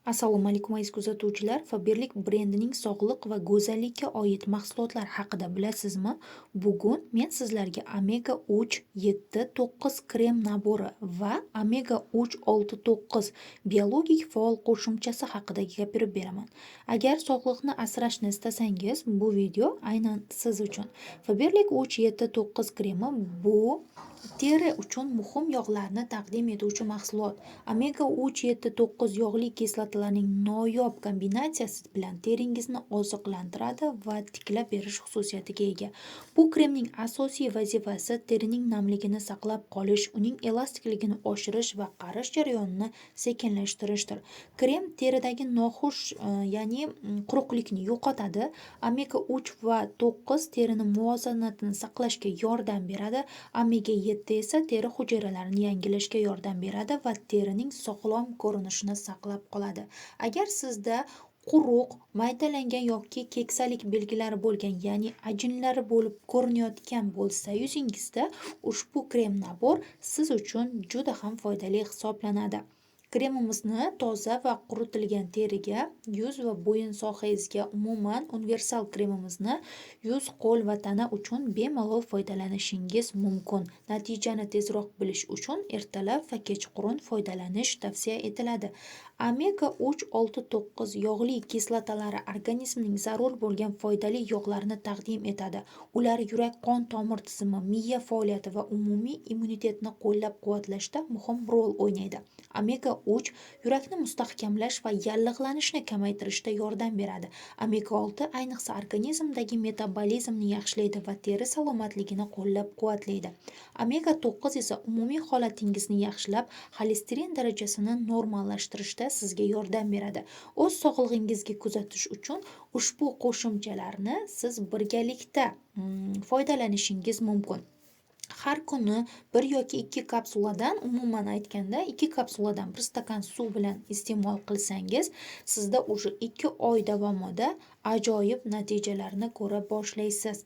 Assalomu alaykum, aziz kuzatuvchilar! Faberlic brendining sog'liq va go'zallikka oid mahsulotlar haqida bilasizmi? Bugun men sizlarga Omega 3 7 9 krem набор i va Omega 3 6 9 biologik faol qo'shimchasi haqida gapirib beraman. Agar sog'liqni asrashni istasangiz, bu video aynan siz uchun. Faberlic 3 7 9 kremi bu teri uchun muhim yog'larni taqdim etuvchi mahsulot. Omega 3 7 9 yog'li kislotalarning noyob kombinatsiyasi bilan teringizni oziqlantiradi va tiklab berish xususiyatiga ega. Bu kremning asosiy vazifasi terining namligini saqlab qolish, uning elastikligini oshirish va qarish jarayonini sekinlashtirishdir. Krem teridagi noxush, ya'ni quruqlikni yo'qotadi. Omega 3 va 9 terini muvozanatini saqlashga yordam beradi. Omega 7 esa teri hujayralarini yangilashga yordam beradi va terining sog'lom ko'rinishini saqlab qoladi. Agar sizda quruq, maydalangan yoki keksalik belgilari bo'lgan, ya'ni ajinlari bo'lib ko'rinayotgan bo'lsa yuzingizda, ushbu krem набор siz uchun juda ham foydali hisoblanadi. Kremimizni toza va quritilgan teriga, yuz va bo'yin sohangizga, umuman universal kremimizni yuz, qo'l va tana uchun bemalol foydalanishingiz mumkin. Natijani tezroq bilish uchun ertalab va kechqurun foydalanish tavsiya etiladi. Omega 3 6 9 yog'li kislotalari organizmning zarur bo'lgan foydali yog'larini taqdim etadi. Ular yurak-qon tomir tizimi, miya faoliyati va umumiy immunitetni qo'llab-quvvatlashda muhim rol o'ynaydi. Omega 3 yurakni mustahkamlash va yallig'lanishni kamaytirishda yordam beradi. Omega 6 ayniqsa organizmdagi metabolizmni yaxshilaydi va teri salomatligini qo'llab-quvvatlaydi. Omega 9 esa umumiy holatingizni yaxshilab, xolesterin darajasini normallashtirishda sizga yordam beradi. O'z sog'lig'ingizga kuzatish uchun ushbu qo'shimchalarni siz birgalikda foydalanishingiz mumkin. Har kuni bir yoki ikki kapsuladan, umuman aytganda, ikki kapsuladan bir stakan suv bilan iste'mol qilsangiz, sizda уже 2 oy davomida ajoyib natijalarni ko'ra boshlaysiz.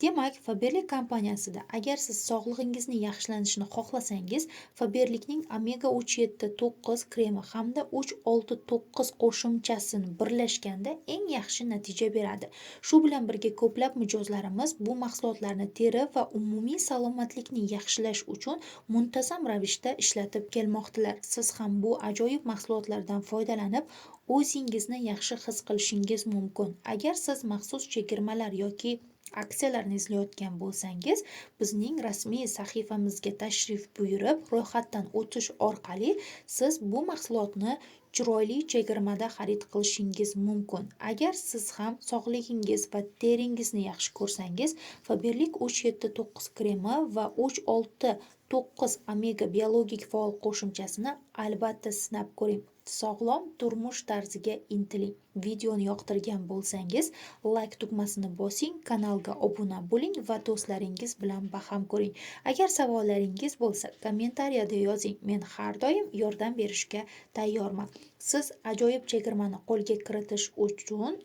Demak, Faberlic kompaniyasida agar siz sog'lig'ingizni yaxshilanishini xohlasangiz, Faberlicning Omega 3 7 9 kremi hamda 3 6 9 qo'shimchasini birlashganda eng yaxshi natija beradi. Shu bilan birga ko'plab mijozlarimiz bu mahsulotlarni teri va umumiy salomatlikni yaxshilash uchun muntazam ravishda ishlatib kelmoqdalar. Siz ham bu ajoyib mahsulotlardan foydalanib, o'zingizni yaxshi his qilishingiz mumkin. Agar siz maxsus chegirmalar yoki aksiyalarni izlayotgan bo'lsangiz, bizning rasmiy sahifamizga tashrif buyurib, ro'yxatdan o'tish orqali siz bu mahsulotni chiroyli chegirmada xarid qilishingiz mumkin. Agar siz ham sog'lig'ingiz va teringizni yaxshi ko'rsangiz, Faberlic 3 7 9 kremi va 3 6 9 omega biologik faol qo'shimchasini albatta sinab ko'ring. Sog'lom turmush tarziga intiling. Videoni yoqtirgan bo'lsangiz, layk tugmasini bosing, kanalga obuna bo'ling va do'stlaringiz bilan baham ko'ring. Agar savollaringiz bo'lsa, kommentariyada yozing, men har doim yordam berishga tayyorman. Siz ajoyib chegirmani qo'lga kiritish uchun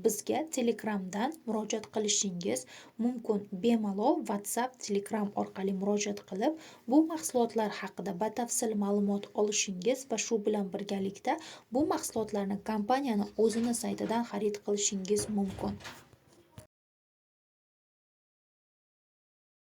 bizga Telegramdan murojaat qilishingiz mumkin. Bemalol WhatsApp, Telegram orqali murojaat qilib, bu mahsulotlar haqida batafsil ma'lumot olishingiz va shu bilan birgalikda bu mahsulotlarni kompaniyani o'zini saytidan xarid qilishingiz mumkin.